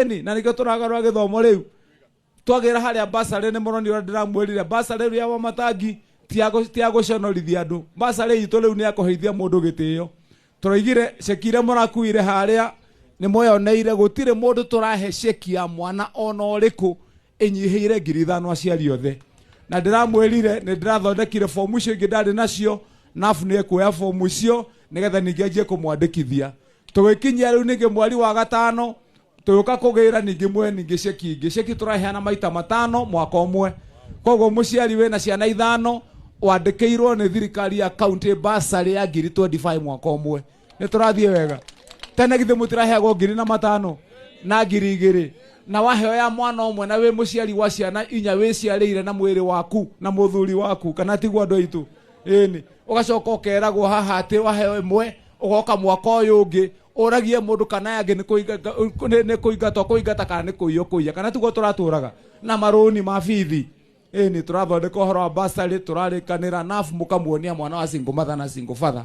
Ĩni, na nĩkĩo tũragarũra gĩthomo rĩu. Twagĩra harĩa basarĩ nĩ mũroni ũrĩa ndĩramwĩrire, basarĩ rĩu ya Wamatangi ti ya gũ- ti ya gũconorithia andũ. Basarĩ itũ rĩu nĩ ya kũheithia mũndũ gĩtĩo. Tũroigire ceki iria mũrakuire harĩa nĩ mweyoneire, gũtirĩ mũndũ tũrahe ceki ya mwana ona ũrĩkũ ĩnyihĩire 5,000 aciari othe. Na ndĩramwĩrire nĩ ndĩrathondekire fomu icio ingĩ ndarĩ nacio, NAF nĩ ekuoya fomu icio nĩgetha ningĩ anjie kũmwandĩkithia. Tũgĩkinyia rĩu ningĩ mweri wa gatano tũgĩũka kũgĩra ningĩ mwe ningĩ ceki ingĩ. Ceki tũraheana maita matano mwaka ũmwe. Koguo mũciari wĩna ciana ithano wandĩkĩirwo nĩ thirikari ya county bursary ya ngiri 25 mwaka ũmwe. Nĩ tũrathiĩ wega. Tene githĩ mũtiraheagwo ngiri na matano na 2,000, na waheo ya mwana ũmwe na wĩ mũciari wa ciana inya wĩciarĩire na mwĩrĩ waku na mũthuri waku, kana tiguo andũ aitũ? Ĩni. Ũgacoka ũkeragwo haha atĩ waheo ĩmwe ũgoka mwaka ũyũ ũngĩ ũragie mũndũ kana yangĩ nĩ kũingatwo kũingata kana nĩ kũiywo kũiya, kana tiguo tũratũraga na marũni ma bithi. Ĩni, tũrathondeka ũhoro wa bursary, tũrarĩkanĩra NAF, mũkamuonia mwana wa single mother na single father,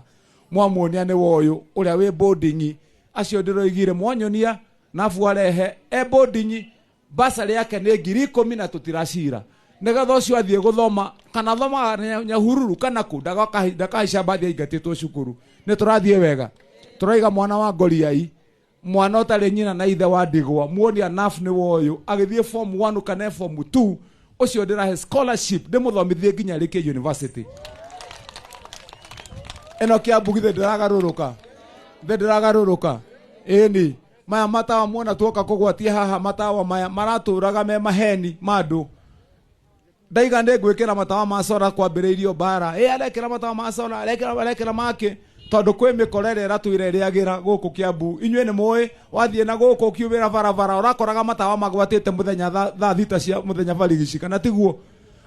mwamuonia nĩ woyũ ũrĩa wĩ boarding, acio ndĩroigire mwanyonia NAF arehe e boarding, bursary yake nĩ 10,000 na tũtiracira, nĩgetha ũcio athiĩ gũthoma kana athomaga Nyahururu kana kũ, ndakahaica mbathi aingatĩtwo cukuru. Nĩ tũrathiĩ wega. Tũraiga mwana wa ngoriai, mwana ũtarĩ nyina na ithe wa ndigwa, muonia NAF nĩ woyũ agĩthiĩ form 1 kana form 2, ũcio ndĩrahe scholarship ndĩmũthomithie nginya arĩkie university. Ĩno Kĩambu githĩ ndĩragarũrũka, githĩ ndĩragarũrũka? Ĩni, maya matawa muona tuoka kũgwatia haha, matawa maya maratũraga me maheni ma andũ. Ndaiga nĩ ngwĩkĩra matawa ma solar, kwambĩrĩirio mbara, ĩ arekĩra matawa ma solar, arekĩra make, tondũ kwĩ mĩkora ĩrĩa ĩratũire ĩrĩagĩra gũkũ Kĩambu. Inyuĩ nĩ mũĩ wathiĩ na gũkũ ũkiumĩra barabara ũrakoraga matawa magwatĩte mũthenya thaa thita cia mũthenya barigici, kana tiguo?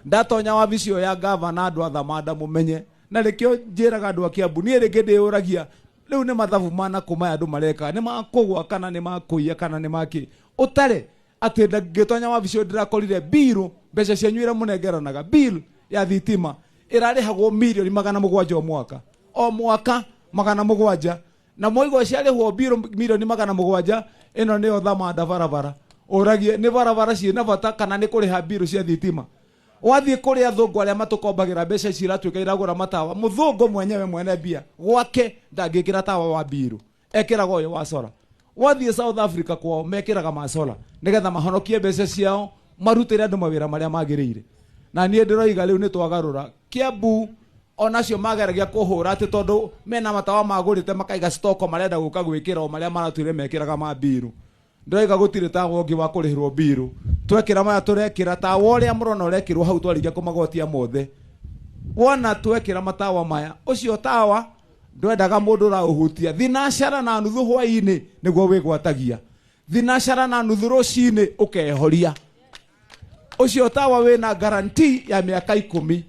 Ndatonya wabici ĩyo ya gavana, andũ a Thamanda mũmenye, na nĩkĩo njĩraga andũ a Kĩambu, niĩ rĩngĩ ndĩyũragia rĩu nĩ mathabu mana kũ maya andũ mareka, nĩ makũgwa kana nĩ makũiya kana nĩ makĩ. Ũtare atĩ ngĩtonya wabici ĩyo ndĩrakorire bill, mbeca cianyu iria mũnengeranaga, bill ya thitima ĩrarĩhagwo 700,000,000 o mwaka, o mwaka 700, na mwaigua ciarĩhwo bill 700,000,000. Ĩno nĩyo Thamanda barabara. Ũragie nĩ barabara ciĩna bata kana nĩ kũrĩha bill cia thitima? Wathiĩ kũrĩ athũngũ arĩa matũkombagĩra mbeca ici iratuĩka iragũra matawa, mũthũngũ mwenyewe mwene mbia gwake ndangĩkĩra tawa wa bill, ekĩraga ũyũ wa solar. Wathiĩ South Africa kwao mekĩraga ma solar nĩgetha mahonokie mbeca ciao, marutĩre andũ mawĩra marĩa magĩrĩire. Na niĩ ndĩroiga rĩu nĩ twagarũra Kĩambu. Onacio mageragia kũhũra atĩ tondũ mena matawa magũrĩte makaiga stoko, marenda gũka gwĩkĩra o marĩa maratwĩre mekĩraga ma bill. Ndĩroiga gũtirĩ tawa ũngĩ wa kũrĩhĩrwo bill. Twekĩra maya tũrekĩra, tawa ũrĩa mũrona ũrekĩrwo hau twarĩkia kũmagwatia mothe, wona twekĩra matawa maya, ũcio tawa ndwendaga mũndũ ũraũhutia. Thinacara na nuthu hwaĩ-inĩ nĩguo wĩgwatagia, thinacara na nuthu rũcinĩ ũkehoria. Ũcio tawa wĩna guarantee ya mĩaka 10.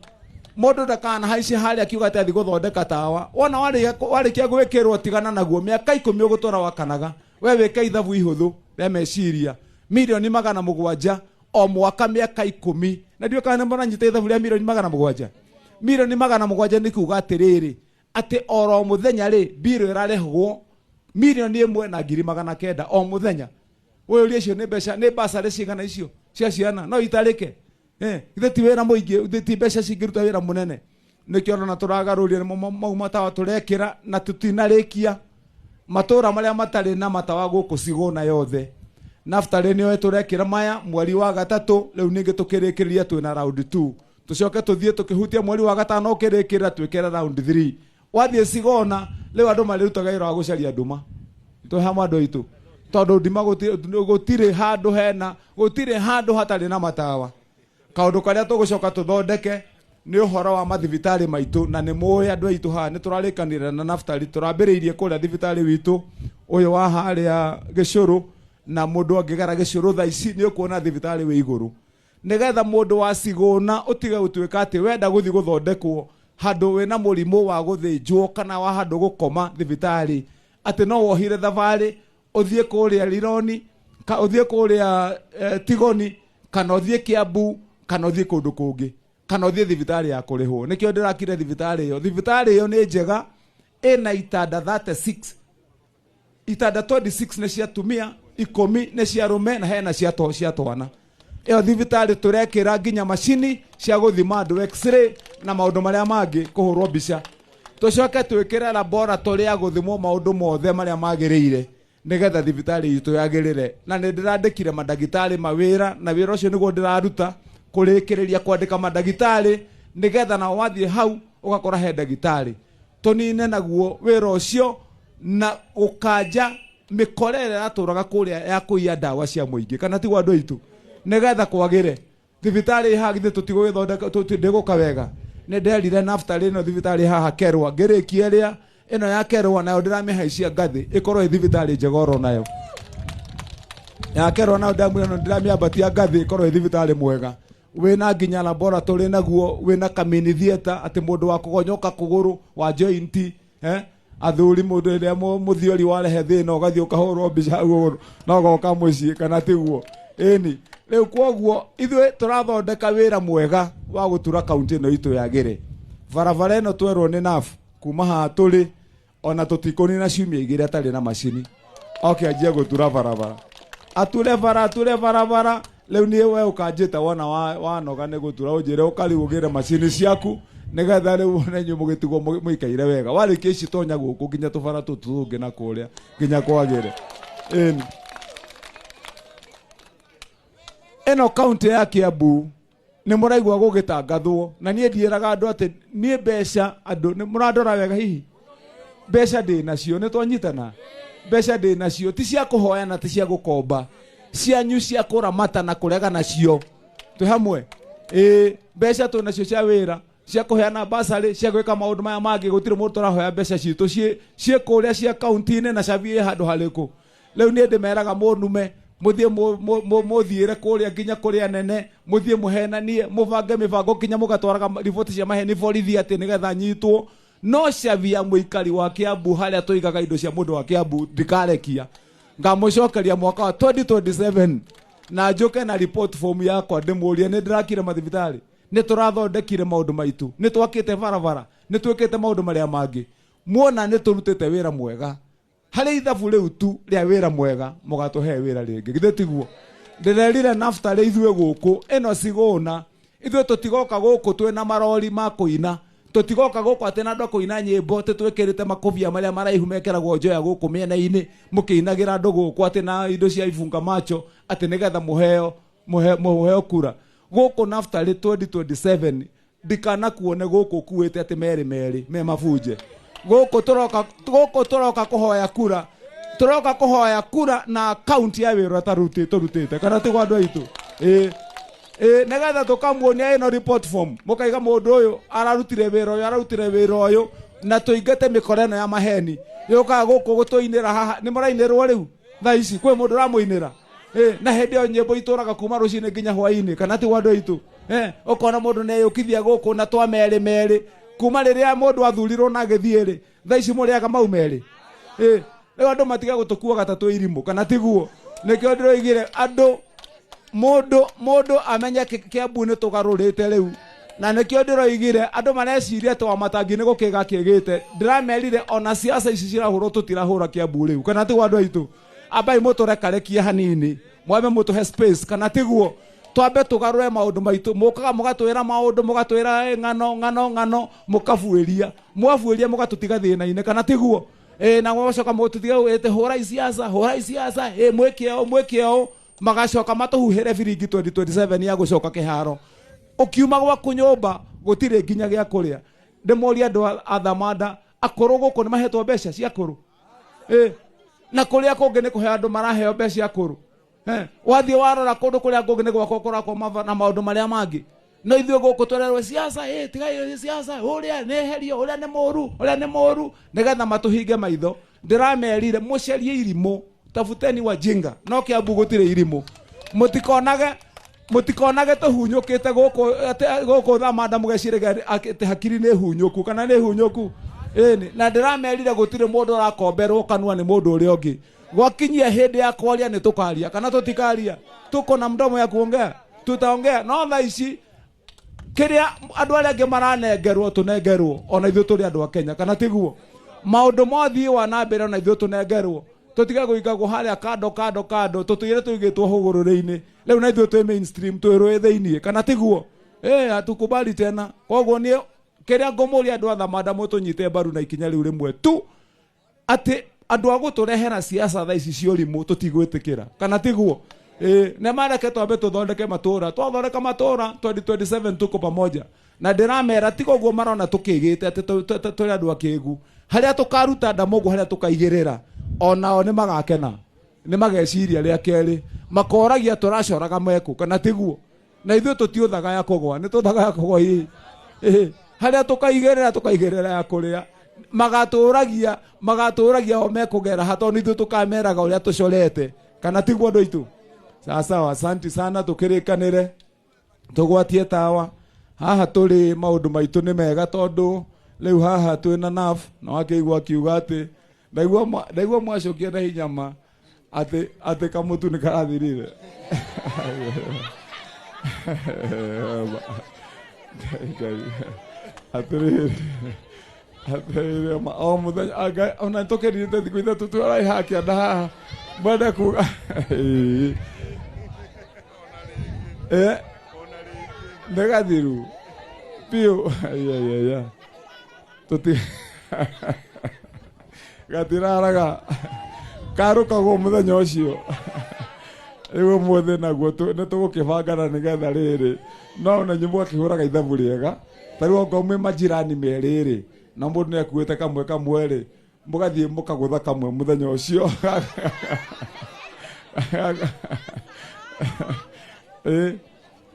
Mũndũ ndakanahaice harĩa akiuga atĩ athiĩ gũthondeka tawa. Wona warĩkia gwĩkĩrwo, tigana naguo, mĩaka 10 ũgũtũra wakanaga. We wĩke ithabu ihũthũ rĩa meciria, 700,000,000 o mwaka mĩaka 10, na ndiũĩ kana nĩ mũranyita ithabu rĩa 700,000,000. 700,000,000 nĩ kuga atĩrĩrĩ, atĩ oro mũthenya rĩ, mbirũ ĩrarĩhwo 1,900,000 o mũthenya. Ũyũrie icio nĩ mbeca, nĩ basarĩ cigana icio cia ciana no itarĩke? Ithe ti wĩra mũingĩ, ithe ti mbeca cingĩruta wĩra mũnene? Nĩkĩo ũrona tũragarũria nĩmo mau matawa tũrekĩra, na tũtinarĩkia matũra marĩa matarĩ na matawa gũkũ Cigũna yothe. Naftarĩ nĩyo tũrekĩra maya mweri wa gatatũ, rĩu ningĩ tũkĩrĩkĩrĩria twĩna round 2, tũcoke tũthiĩ tũkĩhutia mweri wa gatano ũkĩrĩkĩrĩra twĩkĩre round 3. Wathiĩ Cigona rĩu andũ marĩrutaga wĩra wa gũcaria nduma, twĩ hamwe andũ aitũ, tondũ ndima gũtirĩ handũ hena, gũtirĩ handũ hatarĩ na matawa. Kaũndũ karĩa tũgũcoka tũthondeke nĩ ũhoro wa mathibitarĩ maitũ, na nĩ mũĩ andũ aitũ haha nĩ tũrarĩkanĩra na Naftali, tũrambĩrĩirie kũrĩa thibitarĩ witũ ũyũ wa harĩa Gĩcũrũ, na mũndũ angĩgera Gĩcũrũ thaa ici nĩ ũkuona thibitarĩ wĩ igũrũ, nĩgetha mũndũ wa Cigũna ũtige gũtuĩka atĩ wenda gũthiĩ gũthondekwo handũ wĩna mũrimũ wa gũthĩnjwo kana wa handũ gũkoma thibitarĩ, atĩ no wohire thabarĩ ũthiĩ kũrĩa Rironi, ũthiĩ kũrĩa Tigoni, kana ũthiĩ Kĩambu, kana ũthiĩ kũndũ kũngĩ, kana ũthiĩ thibitarĩ ya kũrĩhwo. Nĩkĩo ndĩrakire thibitarĩ ĩyo. Thibitarĩ ĩyo nĩ njega, ĩna itanda 36, itanda 26 nĩ cia atumia, 10 nĩ cia arũme na hena cia to cia twana. Ĩyo thibitarĩ tũrekĩra nginya macini cia gũthima andũ x-ray na maũndũ marĩa mangĩ kũhũrwo mbica. Tũcoke twĩkĩre laboratory ya gũthimwo maũndũ mothe marĩa magĩrĩire nĩgetha thibitarĩ itũ yagĩrĩre. Na nĩ ndĩrandĩkire mandagĩtarĩ mawĩra, na wĩra ũcio nĩguo ndĩraruta, kũrĩkĩrĩria kwandĩka mandagĩtarĩ nĩgetha nao wathiĩ hau ũgakora he ndagĩtarĩ. Tũnine naguo wĩra ũcio na gũkanja mĩkora ĩrĩa yatũraga kũrĩa ya kũiya ndawa cia mũingĩ, kana tiguo andũ aitũ, nĩgetha kwagĩre. Thibitarĩ haha githĩ tũtigũgĩthondeka, ndĩgũka wega. Nĩ nderire Naftali ĩno thibitarĩ haha Kerwa, ngĩrĩkia ĩrĩa ĩno ya Kerwa nayo ndĩramĩhaicia ngathĩ ĩkorwo ĩ thibitarĩ njega oro nayo. Ya Kerwa nayo ndamwĩra no ndĩramĩambatia ngathĩ ĩkorwo ĩ thibitarĩ mwega. Wĩna nginya laboratory naguo, wĩna kamini theatre atĩ mũndũ wa kũgonyoka kũgũrũ wa joint, athuri mũndũ ĩrĩa mũthiori warehe thĩna ũgathiĩ ũkahũrwo mbica hau ũguo na ũgoka mũciĩ, kana tiguo? Ĩni. Rĩu kwoguo ithuĩ tũrathondeka wĩra mwega wa gũtura kaunti ĩno itũ yagĩre. Barabara ĩno twerwo nĩ NAF kuma haha tũrĩ ona tũtikũnina ciumia igĩrĩ atarĩ na macini. Oke anjie gũtura barabara. Ature bara, ature barabara. Rĩu niĩ we ũkanjĩta wona wanoga nĩ gũtura ũnjĩre ũka rĩu ũgĩre macini ciaku nĩgetha rĩu wone inyuĩ mũgĩtigwo mũikaire wega. Warĩkia ici tonya gũkũ nginya tũbara tũtũ tũngĩ na kũrĩa nginya kwagĩre. Ĩni. Ĩno kaunti ya Kiambu nĩ mũraigua gũgĩtangathwo, na niĩ ndiĩraga andũ atĩ niĩ mbeca andũ nĩ mũrandora wega hihi mbeca ndĩ nacio, nĩ twanyitana, mbeca ndĩ nacio ti cia kũhoya na ti cia gũkomba, cianyu cia kũramata na kũrega nacio, twĩ hamwe. Ĩĩ, mbeca twĩ nacio cia wĩra, cia kũheana basarĩ, cia gwĩka maũndũ maya mangĩ, gũtirĩ mũndũ tũrahoya mbeca citũ ciĩ kũrĩa cia kaunti-inĩ na cabi ĩ handũ harĩkũ. Rĩu niĩ ndĩmeraga mũnume, mũthiĩ mũthiĩre kũrĩa nginya kũrĩa nene, mũthiĩ mũhenanie, mũbange mĩbango nginya mũgatwaraga riboti cia maheni borithi atĩ nĩgetha nyitwo. No cabi ya mũikari wa Kiambu harĩa tũigaga indo cia mũndũ wa Kiambu ndikarekia. Ngamũcokeria mwaka wa 2027 na njũke na report form yakwa ndĩmũrie nĩ ndĩrakire mathibitarĩ, nĩ tũrathondekire maũndũ maitũ, nĩ twakĩte barabara, nĩ twĩkĩte maũndũ marĩa mangĩ. Muona nĩ tũrutĩte wĩra mwega. Harĩ ithabu rĩu tu rĩa wĩra mwega mũgatũhe wĩra rĩngĩ, githĩ tiguo? Ndĩrerire Naftali ithuĩ gũkũ ĩno Cigũna, ithuĩ tũtigoka gũkũ twĩna marori ma kũina, tũtigoka gũkũ atĩ na andũ a kũina nyĩmbo atĩ twĩkĩrĩte makobia marĩa maraihu mekĩragwo njoya gũkũ mĩena-inĩ mũkĩinagĩra andũ gũkũ atĩ na indo cia ibunga macho atĩ nĩgetha mũheo kura. Gũkũ Naftali 2027 ndikanakuone gũkũ ũkuĩte atĩ merĩ merĩ me mabunje. Gũkũ tũroka, gũkũ tũroka kũhoya kura, tũroka kũhoya kura na akaunti ya wĩra ũrĩa tũrutĩte, kana tiguo andũ aitũ? Ĩĩ. Ĩĩ, nĩgetha tũkamuonia ĩno report form, mũkaiga mũndũ ũyũ ararutire wĩra ũyũ, ararutire wĩra ũyũ, na tũingate mĩkora ĩno ya maheni yũkaga gũkũ gũtũinĩra haha. Nĩ mũrainĩrwo rĩu thaa ici? Kwĩ mũndũ ũramũinĩra? Na hĩndĩ ĩyo nyĩmbo itũraga kuma rũcinĩ nginya hwainĩ, kana tiguo andũ aitũ? Ũkona mũndũ nĩeyũkithia gũkũ na twa merĩ merĩ kuma rĩrĩa mũndũ athurirwo na agĩthiĩ rĩ, thaa ici mũrĩaga mau merĩ. Rĩu andũ matiga gũtũkuaga ta twĩ irimũ, kana tiguo? Nĩkĩo ndĩroigire andũ, mũndũ amenye Kiambu nĩ tũgarũrĩte rĩu, na nĩkĩo ndĩroigire andũ mareciria atĩ Wamatangi nĩ gũkĩga kĩgĩte. Ndĩramerire ona siasa ici cirahũrwo tũtirahũra Kiambu rĩu, kana tiguo andũ aitũ? Ambai mũtũrekarekie hanini, mwambe mũtũhe space, kana tiguo? Twambe tũgarũre maũndũ maitũ. Mũkaga mũgatwĩra maũndũ, mũgatwĩra ng'ano ng'ano ng'ano, mũkabuĩria, mwabuĩria mũgatũtiga thĩna-inĩ, kana tiguo? Na mũgacoka mũtũtige ĩtĩ hũrai siasa, hũrai siasa, mwĩke ũũ, mwĩke ũũ, magacoka matũhuhĩre biringi 2027 ya gũcoka kĩharo. Ũkiuma gwaku nyũmba gũtirĩ nginya gĩa kũrĩa. Ndĩmorie andũ a Thamanda, akũrũ gũkũ nĩ mahetwo mbeca cia akũrũ? Na kũrĩa kũngĩ nĩ kũhe andũ maraheo mbeca cia akũrũ. Wathiĩ warora kũndũ kũrĩa kũngĩ nĩ gwakwa kũrakwo na maũndũ marĩa mangĩ. No ithuĩ gũkũ twererwo siasa, tigai siasa, ũrĩa nĩ eherio, ũrĩa nĩ mũru, ũrĩa nĩ mũru, nĩgetha matũhinge maitho. Ndĩramerire mũcarie irimũ, tafuteni wajinga, no Kiambu gũtirĩ irimũ. Mũtikonage, mũtikonage tũhunyũkĩte gũkũ, atĩ gũkũ Thamanda mũgeciragia atĩ hakiri nĩ hunyũku, kana nĩ hunyũku. Ĩni, na ndĩramerire gũtirĩ mũndũ ũrakomberwo kanua nĩ mũndũ ũrĩa ũngĩ. Gwakinyia hĩndĩ ya kwaria nĩ tũkaria, kana tũtikaria? Tuko na mdomo ya kuongea, tutaongea. No thaa ici kĩrĩa andũ arĩa angĩ maranengerwo tũnengerwo, ona ithuĩ tũrĩ andũ a Kenya, kana tiguo? Maũndũ mothiĩ wa na mbere ona ithuĩ tũnengerwo. Tũtige gũikagwo harĩa kando kando kando, tũtũire tũigĩtwo hũgũrũrĩ-inĩ. Rĩu na ithuĩ twĩ mainstream, twĩ rũĩ thĩiniĩ, kana tiguo? Hatukubali tena. Koguo niĩ kĩrĩa ngũmũria andũ a Thamanda, mũtũnyite mbaru na ikinya rĩu rĩmwe tu, atĩ andũ a gũtũrehera siasa thaa ici cia ũrimũ tũtigwĩtĩkĩra, kana tiguo? Nĩ mareke twambe tũthondeke matũra. Twathondeka matũra, 2027 tuko pamoja. Na ndĩramera tiga ũguo marona tũkĩgĩte atĩ tũrĩ andũ akĩgu. Harĩa tũkaruta nda mũguo, harĩa tũkaigĩrĩra, onao nĩ magakena, nĩ mageciria rĩa kerĩ, makoragia tũracoraga meku, kana tiguo? Na ithuĩ tũtiũthaga ya kũgwa, nĩ tũthaga ya kũgwa hihi. Harĩa tũkaigĩrĩra, tũkaigĩrĩra ya kũrĩa. Magatũragia o mekũgera ha, tondũ ithuĩ tũkameraga ũrĩa tũcorete, kana tiguo, andũ aitũ? Sawa sawa, asanti sana. Tũkĩrĩkanĩre tũgwatie tawa haha tũrĩ. Maũndũ maitũ nĩ mega, tondũ rĩu haha twĩna naf na wakĩigua akiuga atĩ ndaigua mwacokia na hinya ma atĩ kamũtu nĩ karathirire. Ngai, atĩrĩrĩ, atĩrĩrĩ, ma o mũthenya ona tũkĩrirĩte thikũ 3 tũraiha kĩanda haha, mwende kuga. Ĩĩ. Nĩ gathiru biũ. Ayayaya, tũti gatiraraga, karũkagwo mũthenya ũcio. Rĩu ũmũthĩ naguo nĩ tũgũkĩbangana nĩgetha rĩrĩ, no ona inyuĩ mũgakĩhũraga ithabu rĩega. Ta rĩu okorwo mwĩ majirani merĩ rĩ, na mũndũ nĩ akuĩte kamwe kamwe rĩ, mũgathiĩ mũkagũtha kamwe mũthenya ũcio.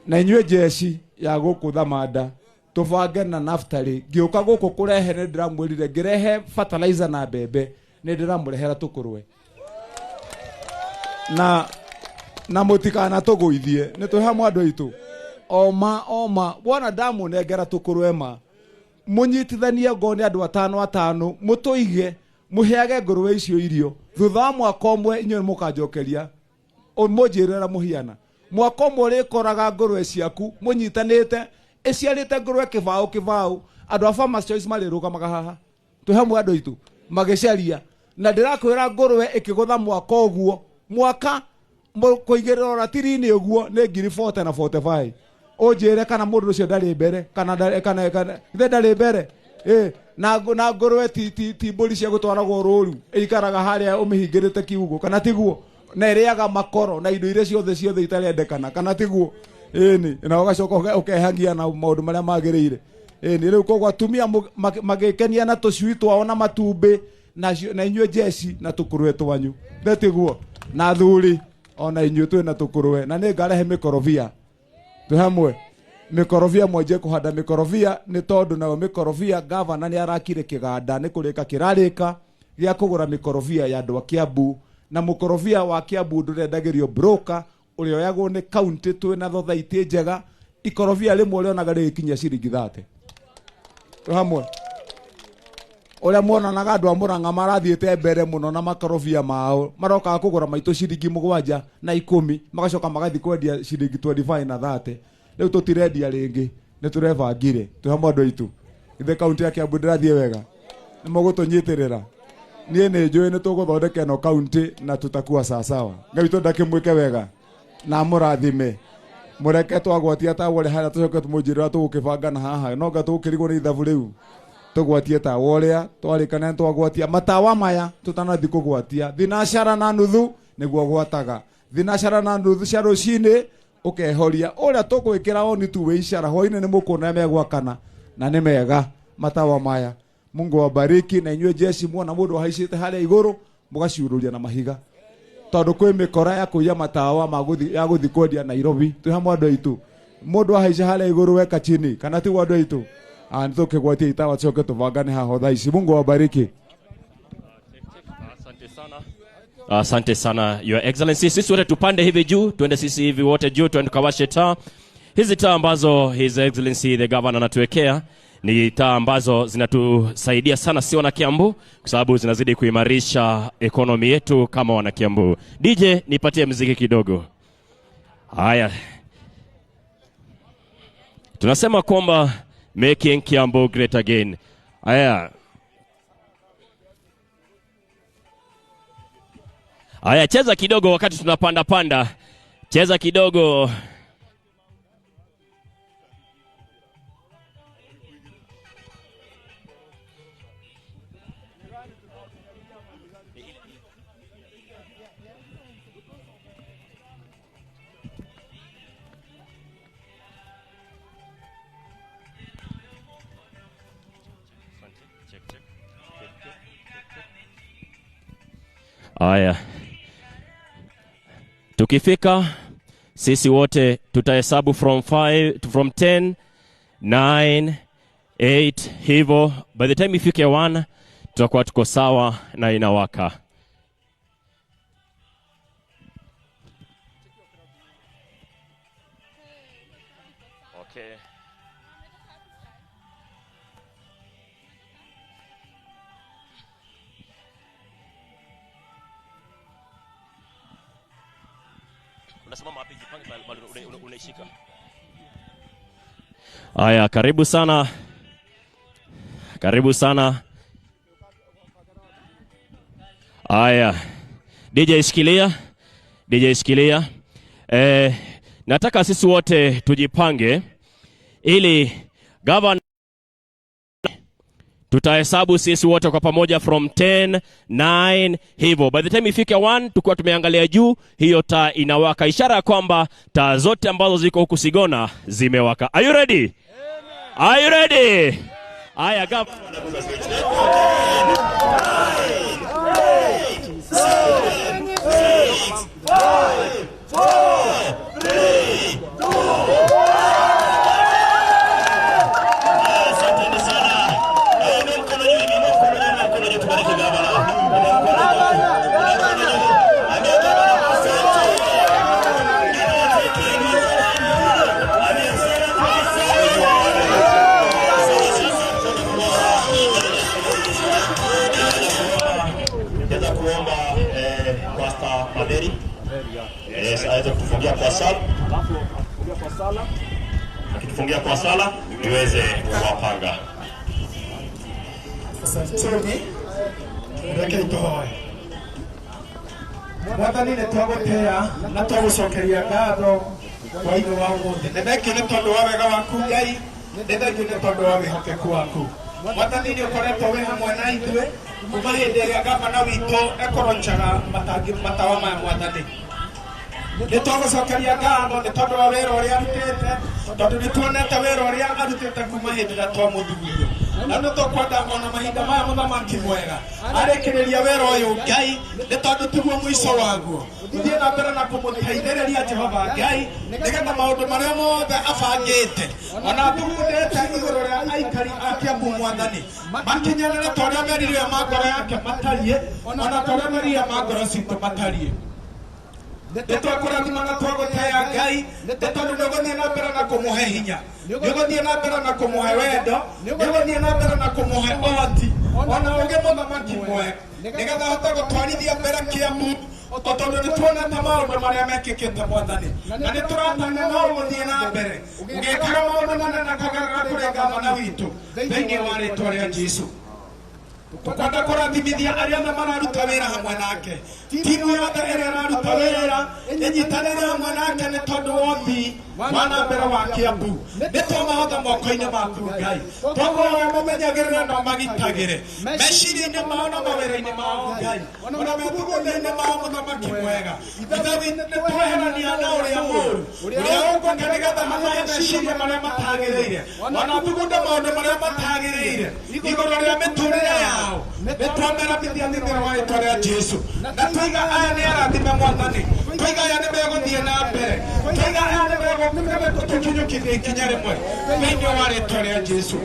Na inyuĩ njeci ya gũkũ Thamanda, tũbange na Naftali. Ngĩũka gũkũ kũrehe, nĩ ndĩramwĩrire ngĩrehe fertilizer na mbembe, nĩ ndĩramũrehera tũkũrwe na mũtikana tũgũithie. Nĩ twĩ hamwe, andũ aitũ? Oma oma wona ndamũnengera tũkũrwe ma mũnyitithanie ngo nĩ andũ atano atano, mũtũige, mũheage ngũrũwe icio irio. Thutha wa mwaka ũmwe inyuĩ nĩ mũkanjokeria, mũnjĩre ũrĩa mũhiana. Mwaka ũmwe ũrĩkoraga ngũrũwe ciaku mũnyitanĩte ĩciarĩte ngũrũwe kĩbaũ kĩbaũ. Andũ a Farmers Choice marĩrũgamaga haha. Twĩ hamwe, andũ aitũ? Magĩcaria. Na ndĩrakwĩra ngũrũwe ĩkĩgũtha mwaka ũguo, mwaka kũigĩrĩra ratiri-inĩ ũguo nĩ ngiri 40 na 45. Ũnjĩre kana mũndũ ũcio ndarĩ mbere, kana kana ithe ndarĩ mbere. Na ngũrũwe ti mbũri cia gũtwaragwo rũru, ĩikaraga harĩa ũmĩhingĩrĩte kiugũ, kana tiguo? Na ĩrĩaga makoro na indo iria ciothe ciothe itarendekana, kana tiguo? Ĩni, na ũgacoka ũkehangia na maũndũ marĩa magĩrĩire. Ĩni, rĩu koguo atumia magĩkenia na tũcui twao na matumbĩ na inyuĩ njeci na tũkũrwe twanyu, tiguo? Na athuri ona inyuĩ twĩna tũkũrwe, na nĩ ngarehe mĩkorobia. Twĩ hamwe? Mĩkorobia, mwanjie kũhanda mĩkorobia, nĩ tondũ nayo mĩkorobia, gavana nĩ arakire kĩganda, nĩ kũrĩka kĩrarĩka gĩa kũgũra mĩkorobia ya andũ a Kiambu. Na mũkorobia wa Kiambu ndũrendagĩrio broker, ũrĩoyagwo nĩ kaunti. Twĩna thothaitĩ njega. Ikorobia rĩmwe ũrĩonaga rĩgĩkinyia ciringi 30. Twĩ hamwe? Ũrĩa muonanaga andũ a Mũrang'a marathiĩte mbere mũno na makorobia mao, marokaga kũgũra maitũ ciringi 7 na 10, magacoka magathiĩ kwendia ciringi 25 na 30. Rĩu tũtirendia rĩngĩ, nĩ tũrebangire. Twĩ hamwe, andũ aitũ? Ithe kaunti ya Kiambu ndĩrathiĩ wega, nĩ mũgũtũnyitĩrĩra. Niĩ nĩ njũĩ nĩ tũgũthondeka ĩno kaunti na tutakuwa sawasawa. Ngai witũ ndakĩmwĩke wega na mũrathime. Mũreke twagwatia tawa ũrĩa harĩa, tũcoke tũmũnjĩrĩra tũgũkĩbangana haha, no nga tũgũkĩrigwo nĩ ithabu. Rĩu tũgwatie tawa ũrĩa twarĩkana, nĩ twagwatia matawa maya. Tũtanathi kũgwatia thinacara na nuthu, nĩguo gwataga thinacara na nuthu cia rũcinĩ, ũkehoria ũrĩa tũgwĩkĩra oni tu wĩ icara. Hwainĩ nĩ mũkuona megwakana na nĩ mega matawa maya. Mungu awabariki. Na inyuĩ jeshi, muona mũndũ ahaicĩte harĩa igũrũ, mũgaciũrũria na mahiga, tondũ kwĩ mĩkora ya kũiya matawa ma ya gũthi kwendia Nairobi. Twĩ hamwe, andũ aitũ? Mũndũ ahaica harĩa igũrũ, weka chini, kana tiguo, andũ aitũ? Nĩ tũkĩgwatia itawa, tũcoke tũbangane haho thaa ici. Mungu awabariki. Asante sana. Asante sana, Your Excellency. Sisi wote tupande hivi juu, tuende sisi hivi wote juu, tuende tukawashe taa. Hizi taa ambazo His Excellency the Governor anatuwekea ni taa ambazo zinatusaidia sana si wana Kiambu, kwa sababu zinazidi kuimarisha economy yetu kama wana Kiambu. DJ, nipatie mziki kidogo. Haya, tunasema kwamba making Kiambu great again. Haya. Aya, cheza kidogo wakati tunapanda panda. Cheza kidogo. Aya, tukifika sisi wote tutahesabu from 5 from 10 9 8 hivyo. By the time ifike 1 tutakuwa tuko sawa na inawaka. Okay. Unasimama wapi? Jipange pale unaishika. Aya, karibu sana. Karibu sana. Aya. DJ shikilia. DJ shikilia. Nataka sisi wote tujipange ili governor tutahesabu sisi wote kwa pamoja from 10 9 hivyo. By the time ifike 1 tukiwa tumeangalia juu, hiyo taa inawaka, ishara ya kwamba taa zote ambazo ziko huku Sigona zimewaka. Are you ready? Are you ready? Aya, gov. 6, 5, 4, 3, 2. Asanteni sana. Inua mkono juu, inua mkono juu, inua mkono juu, tubariki gavana. Inua mkono juu. Inua mkono juu. Ambia gavana asante. Inua teke, inua. Ambia asante. Ningeweza kuomba Pastor Maderi. Yes, aweze kutufungia kwa sala. Akitufungia kwa sala tuweze kuwapanga. Asanteni, reke ituhoe. Mwathani nĩ twagũtĩa na twagũcokeria ngatho kwa ithe wa ũmũthĩ. Nĩ thengiũ nĩ tondũ wa wega waku Ngai, nĩ thengiũ nĩ tondũ wa wĩhokeku waku. Mwathani nĩ ũkoretwo wĩ hamwe na ithuĩ kuma hĩndĩ ĩrĩa gavana witũ ekũroncaga matangi matawa maya. Mwathani nĩ twagũcokeria ngatho nĩ tondũ wa wĩra ũrĩa arutĩte, tondũ nĩ tuonete wĩra ũrĩa arutĩte kuma hĩndĩ ĩrĩa twamũthuririe. Na nĩ tũkwenda ona mahinda maya mũthamaki mwega arĩkĩrĩria wĩra ũyũ Ngai, nĩ tondũ tiguo mũico waguo. Tũthiĩ na mbere na kũmũteithĩrĩria Jehova Ngai, nĩgetha maũndũ marĩa mothe abangĩte ona athugundĩte igũrũ rĩa aikari a Kiambu Mwathani makinyanĩre ta ũrĩa merirĩria ma ngoro yake matariĩ, ona ta ũrĩa merirĩria ma ngoro citũ matariĩ. Nĩ twakũrathima na twagũtĩa Ngai, nĩ tondũ nĩ ũgũthiĩ na mbere na kũmũhe hinya, nĩ ũgũthiĩ na mbere na kũmũhe wendo, nĩ ũgũthiĩ na mbere na kũmũhe ũhoti ona ũgĩ mũthamaki mwega, nĩgetha ahote gũtwarithia mbere Kiambu, tondũ nĩ tuonete maũndũ marĩa mekĩkĩte Mwathani, na nĩ tũratanya no ũgũthiĩ na mbere ũgĩkaga maũndũ manene kũgerera kũrĩ gavana witũ thĩinĩ wa rĩtwa rĩa Jesũ. Tukwenda kũrathimithia arĩa othe mararuta wĩra hamwe nake, timu yothe ĩrĩa ĩraruta wĩra ĩnyitanĩre hamwe nake nĩ tondũ wa ũthii wa na mbere wa Kiambu. Nĩ twamahotha moko-inĩ maku Ngai, twakũhoya mũmenyagĩrĩre na ũmagitagĩre meciria-inĩ mao na mawĩra-inĩ mao Ngai, ona methugunda-inĩ mao mũthamaki mwega. Ithe witũ nĩ tweherania na ũrĩa mũũru ũrĩa ũgũka nĩgetha mamahe meciria marĩa matagĩrĩire, ona thugunda maũndũ marĩa matagĩrĩire igũrũ rĩa mĩtũrĩre yao. Nĩ twameramithia thĩinĩ wa rĩtwa rĩa Jesũ, na twaiga aya nĩ arathime Mwathani, twaiga aya nĩ megũthiĩ na mbere, twaiga aya nĩ megũtũkinyũkithia ikinya rĩmwe thĩinĩ wa rĩtwa rĩa Jesũ.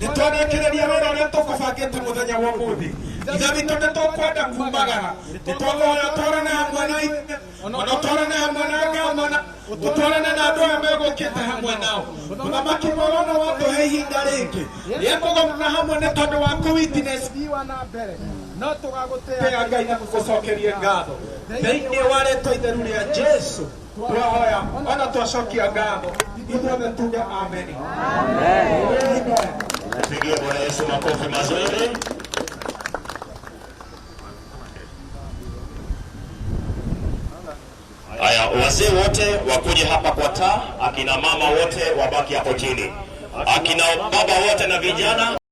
Nĩ twarekereria wĩra ũrĩa tũkũbangĩte mũthenya wa ũmũthĩ. Ithe witũ nĩ tũkwenda kumagara, nĩ twakũhoya twarane hamwe na ithe, ona twarane hamwe na gavana, tũtwarane na andũ aya megũkĩte hamwe nao. Mũthamaki mwega no watũhe ihinda rĩngĩ rĩa kũgomana hamwe nĩ tondũ wa kũ witness No tũgagũtĩa Ngai na gũgũcokeria ngatho thĩinĩ wa rĩtwa itheru rĩa Jesũ. Twahoya ona twacokia ngatho ithuothe tuge amen. Pigie Bwana Yesu makofi mazuri. Wazee wote wakuje hapa kwa taa, akina mama wote wabaki hapo chini, akina baba wote na vijana.